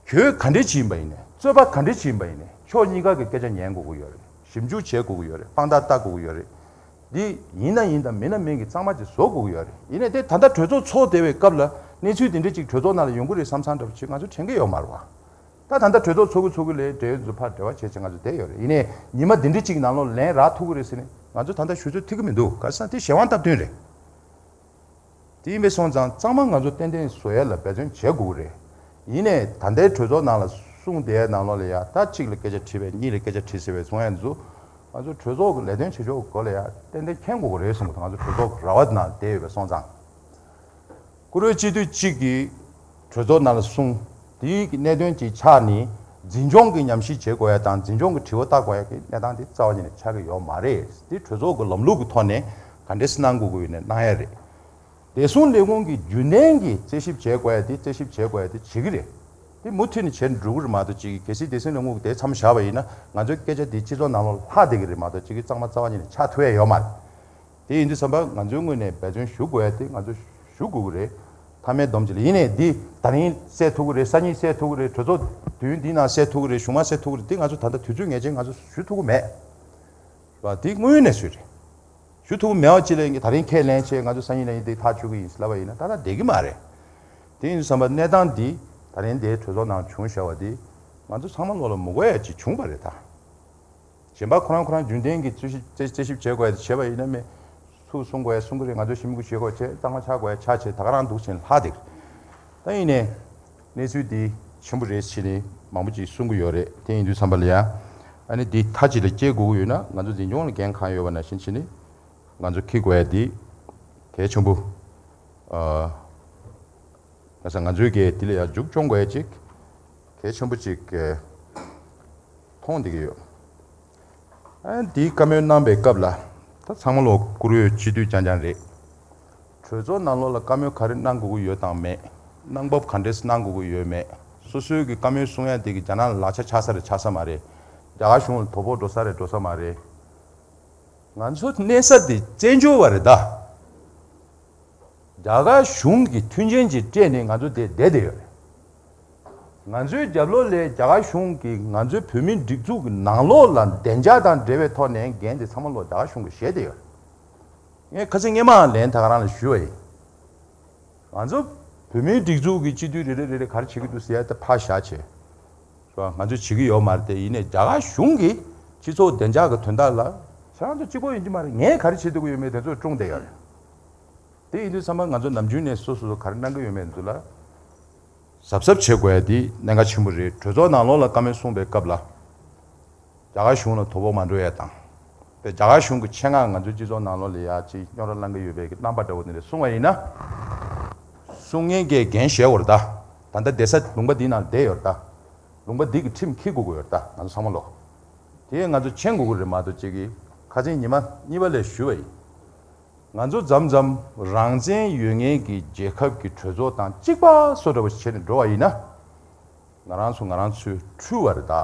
གྱོད་ག་འདྲས་ཅིག་ཡིན་པ་ཡིན་ནའི། རྩོད་པ་ག་འདྲས་ཅིག་ཡིན་པ་ཡིན་ནའི། ཕྱོགས་གཉིས་ཀ་གི་སྐད་ཆ་ཉན་དགོས་ཀྱི་ཡོད་རེད། ཞིབ་འཇུག་བྱེད་དགོས་ཀྱི་ཡོད་རེད། དཔང་རྟགས་བལྟ་དགོས་ཀྱི་ཡོད་རེད། འདི་ཡིན་ན་ཡིན་དང་མིན་ན་མིན་གྱི་གཙང་མ་ཅིག་བཟོ་དགོས་ཀྱི་ཡོད་རེད། ཡིན་ནའི་དེ་ད་ལྟ་གྲོས་ཚོགས་ཚོགས་བསྡད་པའི་སྐབས་ལ་གནས་ཚུལ་འདི་འདྲས་ཅིག་གྲོས་ཚོགས་ནང་ལ་ཡོང་གི་རེད་བསམ་བསམ་འདྲ་པོ་ཅིག་ང་ཚོ་དྲན་གྱི་ཡོད་མ་རེད་བ། ད་ད་ལྟ་གྲོས་ཚོགས་ཚོགས་ཀྱི་ཚོགས་ཀྱི་ལས་འབྲེལ་ཡོད་ཚོ་ཕར་འབྲེལ་བ་བྱེད་བྱེད་ང་ཚོ་བསྡད་ཡོད་རེད། ཡིན་ནའི་ཉི་མ་འདི་འདྲས་ཅིག་ནང་ལོགས་ལན་རག་ཐུབ་ཀྱི་རེད་ཟེར་ནས་ང་ཚོ་ད་ལྟ་ཞུ་ཚོད་ཐིག་གི་མི་འདུག་ག་རེ་ཟེར་ན་དེ་གཞན་དབང་སྟབས་བསྟུན་རེད། དེ་ཡིན་པས་སོང་ཙང་གཙང་མ་ང་ཚོ་ཏན་ཏན་བཟོ་ཡ་ལ་འབད་བརྩོན་བྱེད་དགོས་ཀྱི་རེད། ཡིན་ནའི་ད་ལྟའི་གྲོས་ཚོགས་ནང་ལ་གསུངས་བསྡད་ནང་ལོགས་ལ་ཡ་ད་གཅིག་ལ་སྐད་ཆ་དྲིས་པས་གཉིས་ལ་སྐད་ཆ་དྲིས་ཟེར་བས་གསུང་ཡ་འདི་ཚོ་ང་ཚོ་གྲོས་ཚོགས་ཀྱི་ལས་དོན་བྱེད་ཕྱོགས་སྐོར་ལ་ཡ་ཏན་ཏན་མཁྱེན་དགོས་ཀྱི་རེད་གསུངས་པ་དང་ང་ཚོ་གྲོས་ཚོགས་ཀྱི་ར་བ་ནང་བསྡད་ཡོད་པས་སོང་ཙང་། བཀུར་འོས་སྤྱི་འཐུས་གཅིག་གིས་གྲོས་ཚོགས་ནང་ལ་གསུངས། དེའི་གི་གནད་དོན་གཅིག་ཆགས་ནས་འཛིན་སྐྱོང་གི་ཉམས་ཞིབ་བྱེད་དགོས་ཡ་དང་འཛིན་སྐྱོང་གི་དྲི་བ་བལྟ་དགོས་ཡ་གི་གནས་སྟངས་དེ་རྩ་བ་ཉིད་ནས་ཆགས་ཀྱི་ཡོད་མ་རེད། དེ་གྲོས་ཚོགས་ཀྱི་ལམ་ལུགས་ཀྱི་ཐོག་ནས་ག་འདྲས་སེ་གནང་དགོས་ཀྱི་ཡོད་ནས་གནང་ཡ་རེད། བདེ་སྲུང་ལས་ཁུངས་ཀྱི་རྒྱུན་ལྡན་གྱི་རྩད་ཞིབ་བྱེད་དགོས་ཡ་དེ་རྩད་ཞིབ་བྱེད་དགོས་ཡ་དེ་བྱེད་ཀྱི་རེད། དེ་མུ་མཐུད་ནས་བྱས་འགྲོ་གི་རེད་མ་གཏོགས་ཅིག་གལ་སྲིད་བདེ་སྲུང་ལས་ཁུངས་ཀྱི་དེ་མཚམས་བཞག་པ་ཡིན་ན་ང་ཚོའི་སྐད་ཆ་དེ་སྤྱི་ཚོགས་ནང་ལོགས་ལྷག་བསྡད་ཀྱི་རེད་མ་གཏོགས་ཅིག་གི་གཙང་མ་རྩ་བ་ཉིད་ནས་ཆགས་ཐུབ་ཡ་ཡོད་མ་རེད། དེ་ཡིན་དུས་ཙམ་པ་ང་ཚོའི་ངོས་ནས་འབད་བརྩོན་ཞུ་དགོས་ཡ་དེ་ང་ཚོ་ཞུ་དགོས་ཀྱི་རེད། མཐའ་མའི་སྡོམ་གཅིག་ལ་ཡིན་ནའི་འདི་ད་རིང་སེལ་ཐུབ་ཀྱི་རེད། སང་ཉིན་སེལ་ཐུབ་ཀྱི་རེད། གྲོས་ཚོགས་དུས་ཡུན་འདིའི་ནང་སེལ་ཐུབ་ཀྱི་རེད། གཞུག་མ་སེལ་ཐུབ་ཀྱི་རེད། འདི་ང་ཚོ་ད་ལྟ་དུས་ཚོད་ངེས་ཅན་ང་ཚོ་ཞུ་ཐུབ་ཀྱི་མེད། བ་དེ་དངོས་ཡོད་གནས་ཚུལ་རེད། ཞུ་ཐུབ་མེད་པ་ཅི་ལས་ད་རིང་ཁས་ལེན་བྱས་ང་ཚོ་སང་ཉིན་གནངས་ཉིན་དེ་ཐག་གཅོད་ཀྱི་ཡིན་ལབ་པ་ཡིན་ན་ད་ལྟ་བསྡད་ཀྱི་མ་རེད། དེ་ཡིན་དུས་ཙམ་པ་གནས་སྟངས་འདི་ད་རིང་འདིའི་གྲོས་ཚོགས་ནང་བྱུང་བཞག་པ་འདི་ང་ཚོ་ཚང་མ་ལོག་ལ་མི་དགོས་ཡ་ཅིག་བྱུང་བ་རེད་ད། གཞན་པ་ཁོ་རང་ཁོ་རང་རྒྱུན་ལྡན་གྱི་རྩོད་ཞིབ་རྩོད་རྩོད་ཞིབ་བྱེད་དགོས་ཡ་དེ་བྱས་པ་ཡིན་ན་མེད། སུ་གསུང་དགོས་ཡ་གསུང་གི་རེད། ང་ཚོ་ཞིབ་མོ་གུ་བྱེད་དགོས་བྱས་གཙང་མ་ཆགས་དགོས་ཡ་ཆགས་བྱས་ད་ག་རང་འདུག་བྱས་ལྷག་དེ། ད་ཡིན་ནའི་གནས་ཚུལ་འདི་ཆེན་པོ་རེད་ཟེར་ནས་མང་པོ་ཅིག་གསུང་གི་ཡོད་རེད། དེ་ཡིན་དུས་ཙམ་པ་ལ་ཡ་ཨ་ནི་འདི་མཐའ་གཅིག་ལ་སྐྱེལ་དགོས་ཀྱི་ཡོད་ན་ང་ཚོ་འཛིན་སྐྱོང་ལ་འགན་གང་ཡོད་པ་ནང་བཞིན་བྱས་ནས་ང་ཚོ་འཁྱེར་དགོས་ཡ་འདི་གལ་ཆེན་པོ། ཨ། ང་ཚོ་ང་ཚོའི་གི་དེ་ལ་ཡ་མཇུག་སྐྱོང་དགོས་ཡ་ཅིག་གལ་ཆེན་པོ་ཅིག་གི་མཐོང་བསྡད་ཀྱི་ཡོད། ཨ་འདིའི་བཀའ་མོལ་གནང་པའི་སྐབས་ལ་ད་ཚང་མ་ལོག་བཀུར་འོས་སྤྱི་འཐུས་རྐྱང་རྐྱང་རེད། གྲོས་ཚོགས་ནང་ལོགས་ལ་བཀའ་མོལ་ག་རེ་གནང་དགོས་ཀྱི་ཡོད་དང་མེད། གནང་བབ་ག་འདྲས་གནང་དགོས་ཀྱི་ཡོད་མེད། སོ་སོའི་གི་བཀའ་མོལ་གསུང་ཡ་དེ་གི་རྒྱ་ནག་ལ་ལག་ཆ་ཆགས་ས་རེད་ཆགས་ས་མ་རེད། རྒྱ་གར་གཞུང་ལ་དོ་ཕོག་འགྲོ་ས་རེད་འགྲོ་ས་མ་རེད། ང་ཚོ་གནས་ས་དེ་བཙན་བྱོལ་བ་རེད་ད། རྒྱ་གར་གཞུང་གི་མཐུན་རྐྱེན་ཅིག་སྤྲད་ནས་ང་ཚོ་དེ་བསྡད་བསྡད་ཡོད་རེད། ང་ཚོའི་རྒྱབ་ལོགས་ལ་རྒྱ་གར་གཞུང་གིས་ང་ཚོའི་བོད་མིའི་སྒྲིག་འཛུགས་ཀྱི་ནང་ལོགས་ལ་བདེ་འཇགས་དང་འབྲེལ་བའི་ཐོག་ནས་འགན་དེ་ཚང་མ་ལོག་རྒྱ་གར་གཞུང་གིས་བཞེས་བསྡད་ཡོད་རེད། ངས་ཁ་སང་སྔས་མ་ལན་ད་ག་རང་ལ་ཞུས་པ་ཡིན། ང་ཚོ་བོད་མིའི་སྒྲིག་འཛུགས་ཀྱི་སྤྱི་འཐུས་རེ་རེ་རེ་རེ་ག་རེ་བྱེད་ཀྱི་འདུག་ཟེར་ཡ་དེ་ཕར་བཞག་བྱས། ང་ཚོས་བྱེད་ཀྱི་ཡོད་མ་རེད་དེ་ཡིན་ནའི་རྒྱ་གར་གཞུང་གིས་སྤྱི་ཚོགས་བདེ་འཇགས་ཀྱི་དོན་དག་ལ་ཁྱེད་རང་ཚོ་གཅིག་པོ་ཡིན་གྱི་མ་རེད། ངས་ག་རེ་བྱེད་ཐུབ་ཀྱི་ཡོད་མེད་དེ་ཚོ་བཀྲོངས་བསྡད་ཡོད་རེད། དེ་ཡིན་དུས་ཚང་མ་ང་ཚོ་ནམ་རྒྱུན་ནས་སོ་སོ་སོ་ག་རེ་གནང་གི་ཡོད་མེད་ཚོ་ལ་གཟབ་གཟབ་བྱེད་དགོས་ཡ་དེ་གནད་འགག་ཆེན་པོ་རེད། གྲོས་ཚོགས་ནང་ལོགས་ལ་བཀའ་མོལ་གསུངས་པའི་སྐབས་ལ་རྒྱ་གར་གཞུང་ལ་དོ་ཕོག་མ་འགྲོ་ཡ་དང་། དེ་རྒྱ་གར་གཞུང་གི་ཆེད་མངགས་ང་ཚོའི་སྤྱི་ཚོགས་ནང་ལོགས་ལ་ཡ་ཅིག་རྙོག་དྲ་བསླང་གི་ཡོད་པའི་གི་རྣམ་པ་འདྲ་བོ་དེ་འདྲ་གསུངས་པ་ཡིན་ན། གསུང་མཁན་གྱིས་འགན་བཞེས་དགོས་རེད་ད། ད་ལྟ་བསྡད་ས་ལུང་པ་འདི་ནང་བསྡད་ཡོད་རེད་ད། ལུང་པ་འདི་གི་ཁྲིམས་འཁྱེར་དགོས་ཀྱི་ཡོད་རེད་ད་ང་ཚོ་ཚང་མ་ལོག་དེ་ང་ཚོ་མཁྱེན་དགོས་ཀྱི་རེད་མ་གཏོགས་ཅིག་གིས་ཁ་སང་ཉི་མ་གཉིས་པ་ལ་ཞུས་པ་ཡིན། ང་ཚོ་མཚམས་མཚམས་རང་བཙན་ཡོད་མཁན་གྱི་རྒྱལ་ཁབ་ཀྱི་གྲོས་ཚོགས་དང་གཅིག་པ་བཟོ་འདྲ་བོ་བྱས་ནས་འགྲོ་བ་ཡིན་ན། ང་རང་ཚོ་ང་རང་ཚོའི་འཁྲུལ་བ་རེད་ད།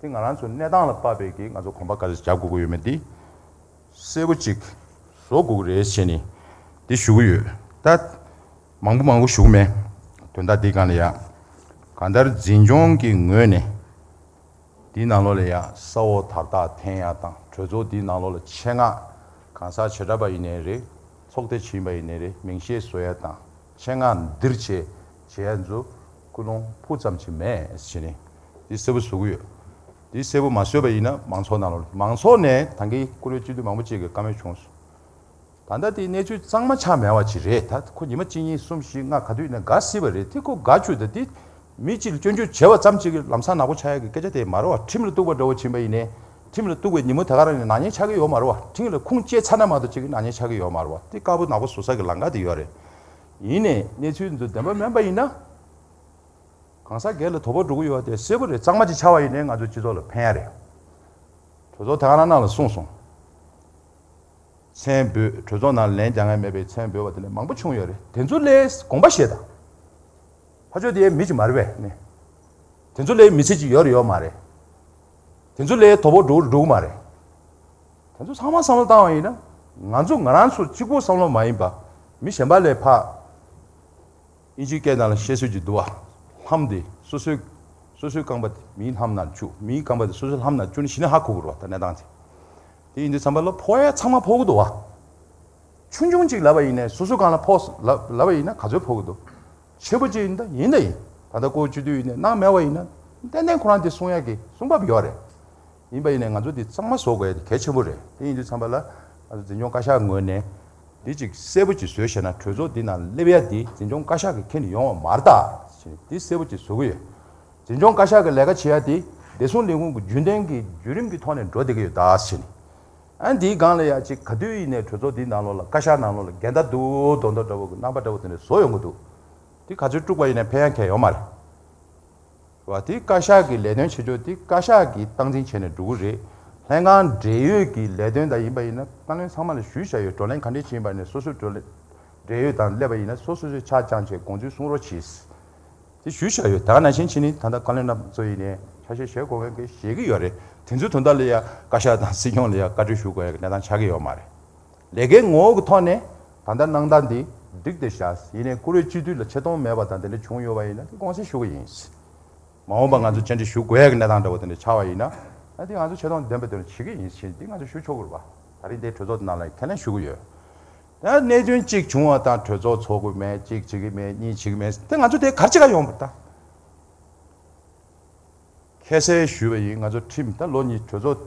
དེ་ང་རང་ཚོ་གནས་སྟངས་ལ་དཔག་པའི་གི་ང་ཚོ་གོམ་པ་ག་ཚོད་རྒྱག་དགོས་ཀྱི་ཡོད་མེད་དེ་གསལ་པོ་ཅིག་བཟོ་དགོས་ཀྱི་རེད་བྱས་ནས་དེ་ཞུ་གི་ཡོད། ད་མང་པོ་མང་པོ་ཞུ་གི་མེད། དོན་དག་འདི་སྒང་ལ་ཡ་གང་ལྟར་འཛིན་སྐྱོང་གི་ངོས་ནས། དེའི་ནང་ལོགས་ལ་ཡང་ས་འོག་དར་ཐག་འཐེན་ཡ་དང་གྲོས་ཚོགས་དེའི་ནང་ལོགས་ལ་ཆེད་མངགས་གང་ཟག་བྱེ་བྲག་པ་ཡིན་ནའི་རེད། ཚོགས་སྡེ་ཆེན་པ་ཡིན་ནའི་རེད། མིང་བཤད་བཟོ་ཡ་དང་ཆེད་མངགས་འདིར་བྱས་བྱེད་ཡ་ཚོ་ཀུན་སློང་སྤུ་ཙམ་ཅིག་མེད་ཟེར་ནས་འདི་གསལ་པོ་བཟོ་གི་ཡོད། འདི་གསལ་པོ་མ་བཟོས་པ་ཡིན་ན་མང་ཚོགས་ནང་ལོགས་མང་ཚོགས་ནས་ད་གིན་བཀུར་འོས་སྤྱི་འཐུས་མང་པོ་ཅིག་གིས་བཀའ་མོལ་བྱུང་སོང་། ད་ལྟ་དེའི་གནས་ཚུལ་གཙང་མ་ཆགས་མེད་པ་ཅིག་རེད། ད་ཁོ་ཉི་མ་གཅིག་གཉིས་གསུམ་བཞི་ལྔ་ག་དུས་ཡིན་ན་དགའ་སྲིད་པ་རེད། དེ་ཁོ་དགའ་བཅུག་ད་དེ་མི་གཅིག་ལ་སྐྱོན་བརྗོད་བྱས་པ་ཙམ་གཅིག་གིས་ལམ་སང་ནག་པོ་ཆགས་ཡག་གི་སྐད་ཆ་དེ་མ་རེད་བ། ཁྲིམས་ལ་གཏུགས་པ་འདྲ་བོ་ཕྱིན་པ་ཡིན་ནའི་ཁྲིམས་ལ་གཏུགས་པའི་ཉིན་མོ་དེ་ག་རང་ནས་ནག་ཉེས་ཆགས་ཀྱི་ཡོད་མ་རེད་བ། ཁྲིམས་ལ་ཁུངས་སྐྱེལ་ཚར་ན་མ་གཏོགས་གཅིག་གིས་ནག་ཉེས་ཆགས་ཀྱི་ཡོད་མ་རེད་བ། དེ་དཀར་པོ་ནག་པོ་བཟོ་ས་གི་ལམ་ཁ་དེ་ཡོད་རེད། ཡིན་ནའི་གནས་ཚུལ་འདི་བདེན་པ་མིན་པ་ཡིན་ན། གང་ཟག་སྒེར་ལ་དོ་ཕོག་འགྲོ་གི་ཡོད་པ་དེ་གསལ་པོ་རེད། གཙང་མ་ཅིག་ཆགས་པ་ཡིན་ནའི་ང་ཚོའི་སྤྱི་ཚོགས་ལ་ཕན་ཡ་རེད། གྲོས་ཚོགས་དེ་ག་རང་ནང་ལ་གསུངས་སོང་། མཚན་འབོད། གྲོས་ཚོགས་ནང་ལན་རྒྱག་མཁན་མེད་པའི་མཚན་འབོད་པ་དེ་འདྲ་མང་པོ་བྱུང་ཡོད་རེད། དེ་ཚོ་ལས་དགོངས་པ་བཞེས་དང་། ཕར་ཕྱོགས་དེ་མི་ཅིག་མ་རེད་པས་ནི། དེ་ཚོ་ལས་མི་ཚེ་ཅིག་ཡོད་རེད་ཡོད་མ་རེད། དེ་ཚོ་ལས་དོ་ཕོག་འགྲོ་འགྲོ་གི་མ་རེད། དེ་ཚོ་ཚང་མ་བསམ་བློ་བཏང་བ་ཡིན་ན། ང་ཚོ་ང་རང་ཚོ་གཅིག་པོ་བསམ་བློ་མ་ཡིན་པ། མི་གཞན་པ་ལས་ཕར། དབྱིན་ཇིའི་སྐད་ནང་ལ་བཤད་སྲོལ་གྱི་འདུག་བ། ལྷམ་དེ་སོ་སོའི། སོ་སོའི་རྐང་པ་དེ་མིའི་ལྷམ་ནང་བཅུག་མིའི་རྐང་པ་དེ་སོ་སོའི་ལྷམ་ནང་བཅུག་ནས་གཞི་ནས་ཧ་གོ་དགོས་རེད་བ། ད་གནས་སྟངས་དེ། དེ་ཡིན་དུས་ཙམ་པ་ལ་ཕོག་ཡ་ཚང་མ་ཕོག་གི་འདུག་བ། ཆུང་ཆུང་ཅིག་ལབ་པ་ཡིན་ནའི་སོ་སོ་སྒང་ལ་ཕོག་ལབ་ལབ་པ་ཡིན་ན་ག་ཚོད་ཕོག་གི་འདུག་ཆེ་པོ་ཅིག་ཡིན་ད་ཡིན་ད་ཡིན། ད་ལྟ་བཀུར་འོས་སྤྱི་འཐུས་ཡིན་ནའི་གནང་མེད་པ་ཡིན་ན་ཏན་ཏན་ཁོ་རང་དེ་གསུང་ཡ་གི་གསུང་བབ་ཡོད་རེད། ཡིན་པ་ཡིན་ནའི་ང་ཚོ་འདི་གཙང་མ་བཟོ་དགོས་ཡ་དེ་གལ་ཆེན་པོ་རེད། དེ་ཡིན་དུས་ཙམ་པ་ལ་ང་ཚོ་འཛིན་སྐྱོང་བཀའ་ཤག་ངོས་ནས་འདི་ཅིག་གསལ་པོ་ཅིག་བཟོས་བཞག་ན་གྲོས་ཚོགས་འདི་ནང་སླེབས་ཡ་འདི་འཛིན་སྐྱོང་བཀའ་ཤག་གི་ཁྱེར་ནས་ཡོང་བ་མ་རེད་ད་ཟེར་ནས་འདི་གསལ་པོ་ཅིག་བཟོ་གི་ཡོད། འཛིན་སྐྱོང་བཀའ་ཤག་གི་ལས་ཀ་བྱེད་ཡ་འདི་བདེ་སྲུང་ལས་ཁུངས་ཀྱི་རྒྱུན་ལྡན་གྱི་བརྒྱུད་རིམ་གྱི་ཐོག་ནས་འགྲོ་བསྡད་ཀྱི་ཡོད་ད་ཟེར་ནས། ཨ་འདིའི་སྒང་ལ་ཡ་ཅིག་ག་དུས་ཡིན་ནའི་གྲོས་ཚོགས་འདིའི་ནང་ལོགས་ལ་བཀའ་ཤག་ནང་ལོགས་ལ་འགལ་ཟླ་འདུག་མདོག་མདོག་འདྲ་བོ་གི་རྣམ་པ་འདྲ་བོ་དེ་འདྲ་བཟོ་ཡོང་གི་འདུག་དེ་ག་ཚོད་དཀྲུགས་པ་ཡིན་ནའི་ཕན་ཡ་གང་ཡང་ཡོད་མ་རེད། བ་དེ་བཀའ་ཤག་གི་ལས་དོན་བྱེད་ཕྱོགས་དེ་བཀའ་ཤག་གིས་སྟངས་འཛིན་བྱས་ནས་འགྲོ་གི་རེད། ལྷན་ཁང་འབྲེལ་ཡོད་ཀྱི་ལས་དོན་དག་ཡིན་པ་ཡིན་ན་བཀའ་བློན་ཚང་མ་ལ་ཞུས་བཞག་ཡོད། བགྲོ་གླེང་ག་འདྲས་བྱས་ཡིན་པ་ནས་སོ་སོའི་བགྲོ་གླེང་འབྲེལ་ཡོད་དང་སླེབས་པ་ཡིན་ན་སོ་སོ་སོའི་ཆ་བཅངས་བྱས་དགོངས་ཚུལ་གསུང་རོགས་གྱིས། དེ་ཞུས་བཞག་ཡོད། ད་ག་ནང་བཞིན་བྱས་ནས་ད་ལྟ་བཀའ་བློན་རྣམ་ཚོ་ཡིན་ནའི་ཆ་ཤས་བཞེས་དགོས་མཁན་གྱིས་བཞེས་ཀྱི་ཡོད་རེད། དེ་ཚོའི་དོན་དག་ལ་ཡ་བཀའ་ཤག་དང་སྲིད་སྐྱོང་ལ་ཡ་བཀའ་འཁྲོལ་ཞུ་དགོས་ཡ་གི་གནས་སྟངས་ཆགས་ཀྱི་ཡོད་མ་རེད། ལས་ཀའི་ངོ་བོ་གི་ཐོག་ནས་ད་ལྟ་གནང་སྟངས་འདི་འགྲིག་བསྡད་བཞག་ཡིན་ནའི་བཀུར་འོས་སྤྱི་འཐུས་ལ་ཆེ་མཐོང་མེད་པ་དང་དེ་འདྲ་བྱུང་ཡོད་པ་ཡིན་ན་དེ་དགོངས་སེལ་ཞུ་གི་ཡིན། མ་འོངས་པ་ང་ཚོ་བཅར་འདྲི་ཞུ་དགོས་ཡ་གི་གནས་སྟངས་འདྲ་བོ་དེ་འདྲ་ཆགས་པ་ཡིན་ན་ ཨ་དེ་ང་ཚོ་ཆེ་མཐོང་ལྡན་པའི་དོན་བྱེད་ཀྱི་ཡིན་ཕྱིན་དེ་ང་ཚོ་ཞུ་ཆོག་གི་རེད་པ། ད་རིང་དེ་གྲོས་ཚོགས་ནང་ལ་ཁས་ལེན་ཞུ་གི་ཡོད། ད་གནད་དོན་གཅིག་བྱུང་བ་དང་གྲོས་ཚོགས་ཚོགས་ཀྱི་མེད། གཅིག་བྱེད་ཀྱི་མེད། གཉིས་བྱེད་ཀྱི་མེད། དེ་ང་ཚོ་དེ་ག་རེ་བྱེད་ག་ཡོང་པ་ད། ཁ་གསལ་ཞུས་པ་ཡིན། ང་ཚོ་ཁྲིམས་ད་ལོ་གཉིས། གྲོས་ཚོགས་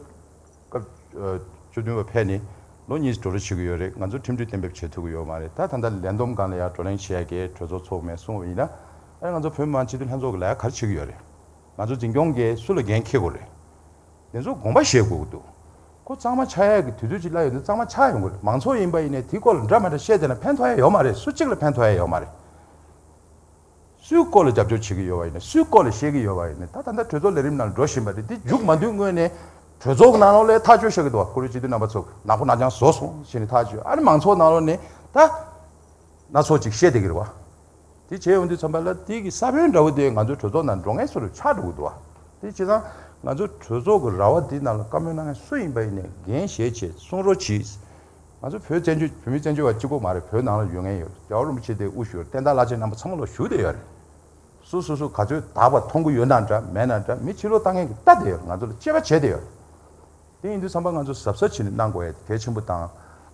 སྐབས་ཨ་བཅུ་བདུན་པ་ཕེབས་ནས་ལོ་གཉིས་འགྲོ་རེས་བྱེད་ཀྱི་ཡོད་རེད། ང་ཚོ་ཁྲིམས་མཐུན་གཏན་འབེབས་བྱེད་ཐུབ་ཀྱི་ཡོད་མ་རེད། ད་ད་ལྟ་ལས་བསྡོམས་སྒང་ལ་ཡང་བགྲོ་གླེང་བྱེད་ཡ་གི་གྲོས་ཚོགས་ཚོགས་མེད་གསུངས་པ་ཡིན་ན། ཨ་ང་ཚོ་བོད་མི་མང་སྤྱི་འཐུས་ལྷན་ཚོགས་ཀྱི་ལས་ཀ་ག་རེ་བྱེད་ཀྱི་ཡོད་རེད། ང་ཚོ་འཛིན་སྐྱོང་གིས་སུ་ལ་འགན་འཁྱེར་དགོས་རེད། དེ་ཚོ་དགོངས་པ་བཞེས་དགོས་ཀྱི་འདུག་ཁོ་གཙང་མ་ཆགས་ཡ་གི་དུས་ཚོད་ཅིག་སླེབས་ཡོང་དུས་གཙང་མ་ཆགས་ཡོང་གི་རེད། མང་ཚོགས་ཡིན་པ་ཡིན་ནའི་དེའི་སྐོར་ལ་འདྲ་མི་འདྲ་བཤད་བསྡད་ན་ཕན་ཐོགས་ཡ་ཡོད་མ་རེད། སུ་གཅིག་ལ་ཕན་ཐོགས་ཡ་ཡོད་མ་རེད། སུའི་སྐོར་ལ་རྒྱབ་སྐྱོར་བྱེད་ཀྱི་ཡོད་པ་ཡིན་ན། སུའི་སྐོར་ལ་བཤད་ཀྱི་ཡོད་པ་ཡིན་ན། ད་ད་ལྟ་གྲོས་ཚོགས་ལས་རིམ་ནང་ལ་འགྲོ་བཞིན་པ་རེད། དེ་མཇུག་མ་བསྡུས་སྔོན་ནས་གྲོས་ཚོགས་ནང་ལོགས་ལ་ཐག་གཅོད་བྱེད་ཀྱི་འདུག་བ། ཁོ་རང་སྤྱི་འཐུས་རྣམ་པ་ཚོ་ནག་པོ་ནག་རྐྱང་བཟོས་སོང་ཟེར་ནས་ཐག་གཅོད། ཨ་ནི་མང་ཚོགས་ནང་ལོགས་ནས་ད་སྣ་ཚོགས་ཅིག་བཤད་བསྡད་ཀྱི་རེད་བ། དེ་བྱས་ཡོང་དུས་ཙམ་པ་ལ་དེ་གི་ས་བོན་འདྲ་བོ་དེ་ང་ཚོའི་གྲོས་ཚོགས་ནང་འགྲོ་མཁན་ཚོ་ལ་ཆགས་འགྲོ་གི་འདུག་བ། དེ་བྱས་ཙང་ང་ཚོ་གྲོས་ཚོགས་ཀྱི་ར་བ་འདི་ནང་ལ་བཀའ་མོལ་གནང་མཁན་སུ་ཡིན་པ་ཡིན་ནའི་འགན་བཞེས་བྱས་གསུང་རོགས་གྱིས། ང་ཚོ་བོད་བཙན་བྱོལ་བོད་མི་བཙན་བྱོལ་བ་གཅིག་པོ་མ་རེད། བོད་ནང་ལ་ཡོད་མཁན་ཡོད། རྒྱལ་བ་རིན་པོ་ཆེ་དེ་དབུ་བཞུགས་ཡོད། བསྟན་དར་བླ་ཆེན་རྣམ་པ་ཚང་མ་ལ་བཞུགས་བསྡད་ཡོད་རེད། སོ་སོ་སོ་ག་ཚོད་དག་པ་མཐོང་གི་ཡོད་ན་འདྲ་མེད་ན་འདྲ་མི་ཕྱི་ལོགས་ལྟ་མཁན་གྱིས་ལྟ་བསྡད་ཡོད་རེད། ང་ཚོ་ལ་དཔྱད་པ་བྱས་བསྡད་ཡོད་རེད། དེ་ཡིན་དུས་ཙམ་པ་ང་ཚོ་གཟབ་གཟབ་བྱས་ནས་གནང་དགོས་ཡ་གལ་ཆེན་པོ་དང་།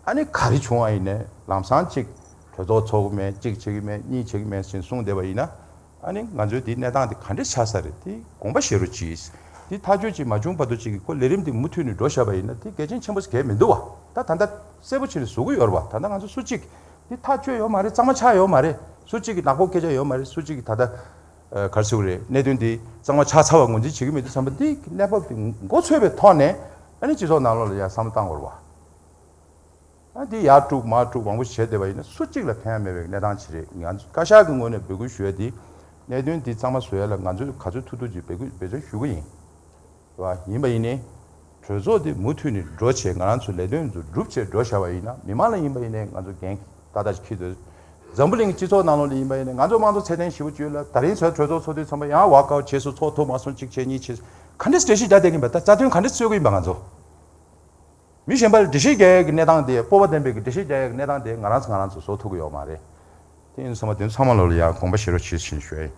ཨ་ནི་ག་རེ་བྱུང་བ་ཡིན་ནའི་ལམ་སང་གཅིག་གྲོས་ཚོགས་ཚོགས་ཀྱི་མེད། གཅིག་བྱེད་ཀྱི་མེད། གཉིས་བྱེད་ཀྱི་མེད་ཟེར་གསུངས་བསྡད་པ་ཡིན་ན། ཨ་ནི་ང་ཚོའི་དེའི་གནས་སྟངས་དེ་ག་འདྲ་ཆགས་ས་རེད། དེ་དགོངས་པ་བཞེས་རོགས་གྱིས། དེ་ཐག་གཅོད་ཅིག་མ་བྱུང་བར་དུ་གཅིག་གི་ཁོ་ལས་རིམ་དེ་མུ་མཐུད་ནས་འགྲོ་བཞག་པ་ཡིན་ན་དེ་གལ་ཆེན་ཆེན་པོ་ཞིག་གང་ཡང་མི་འདུག་བ། ད་ད་ལྟ་གསལ་པོ་བྱས་ནས་བཟོ་གི་ཡོད་རེད་བ། ད་ལྟ་ང་ཚོ་སུ་གཅིག་དེ་ཐག་གཅོད་ཡོད་མ་རེད། གཙང་མ་ཆགས་ཡོད་མ་རེད། སུ་གཅིག་གི་ནག་པོ་སྐད་ཆ་ཡོད་མ་རེད། སུ་གཅིག་གི་ད་ལྟ་ཨ་ག་རེ་ཟེར་དགོས་རེད། གནད་དོན་འདི་གཙང་མ་ཆགས་ཚར་བ་ངོས་འཛིན་བྱེད་ཀྱི་མེད་དུས་ཙམ་པ་འདི་གནས་བབ་འདི་མགོ་ཚོས་པའི་ཐོག་ནས་ཨ་ནི་སྤྱི་ཚོགས་ནང་ལོགས་ལ་ཡང་བསམ་བློ་བཏང་དགོས་རེད་བ། ཨ་འདི་ཡར་དཀྲུག་མར་དཀྲུག་མང་པོ་བྱས་བསྡད་པ་ཡིན་ན་སུ་གཅིག་ལ་ཕན་ཡ་མེད་པའི་གནས་སྟངས་ཅིག་རེད། ང་ཚོ་བཀའ་ཤག་གི་ངོས་ནས་འབོད་སྐུལ་ཞུ་ཡ་འདི་གནད་དོན་འདི་གཙང་མ་བཟོ་ཡ་ལ་ང་ཚོས་ག་ཚོད་ཐུབ་ཐུབ་ཅིག་འབད་འབད་བརྩོན་ཞུ་གི་ཡིན། རེད་བ། ཡིན་པ་ཡིན་ནའི་གྲོས་ཚོགས་འདི་མུ་མཐུད་ནས་འགྲོ་བྱས་ང་རང་ཚོ་ལས་དོན་ཚོ་སྒྲུབ་བྱས་འགྲོ་བཞག་པ་ཡིན་ན་མི་མང་ལ་ཡིན་པ་ཡིན་ནའི་ང་ཚོ་འགན་ཏག་ཏག་ཅིག་འཁྱེར་འདུག་འཛམ་བུ་གླིང་གི་སྤྱི་ཚོགས་ནང་ལོགས་ལ་ཡིན་པ་ཡིན་ནའི་ང་ཚོ་དམངས་གཙོ་ཚད་ལྡན་ཞེ་པོ་ཅིག་ཡོད་ལ། ད་རིང་ཚོའི་གྲོས་ཚོགས་ཚོགས་དུས་ཚང་མ་ཡང་ཝོག་ཨའུཊ་བྱས་སོང་། ཚོགས་ཐུབ་མ་སོང་། གཅིག་བྱས་གཉིས་བྱས། ག་འདྲས་འགྲེལ་བཤད་རྒྱག་བསྡད་ཀྱི་ཡིན་པ། ད་རྩ་དོན་ག་འདྲས་རྩོད་ཀྱི་ཡིན་པ། ང་ཚོ་མི་གཞན་པ་ལ་འགྲེལ་བཤད་རྒྱག་ཡ་གི་གནས་སྟངས་དེ། སྤོབས་པ་ལྡན་པའི་གི་འགྲེལ་བཤད་རྒྱག་ཡ་གི་གནས་སྟངས་དེ་ང་རང་ཚོ་ང་རང་ཚོ་བཟོ་ཐུབ་ཀྱི་ཡོད་མ་རེད། དེ་ཡིན་ཙང་མ་དེ་ཚང་མ་ལོག་ལ་ཡང་དགོངས་པ་བཞེས་རོགས་བྱེད་ཞེས་ཞུ་ཡ་ཡིན།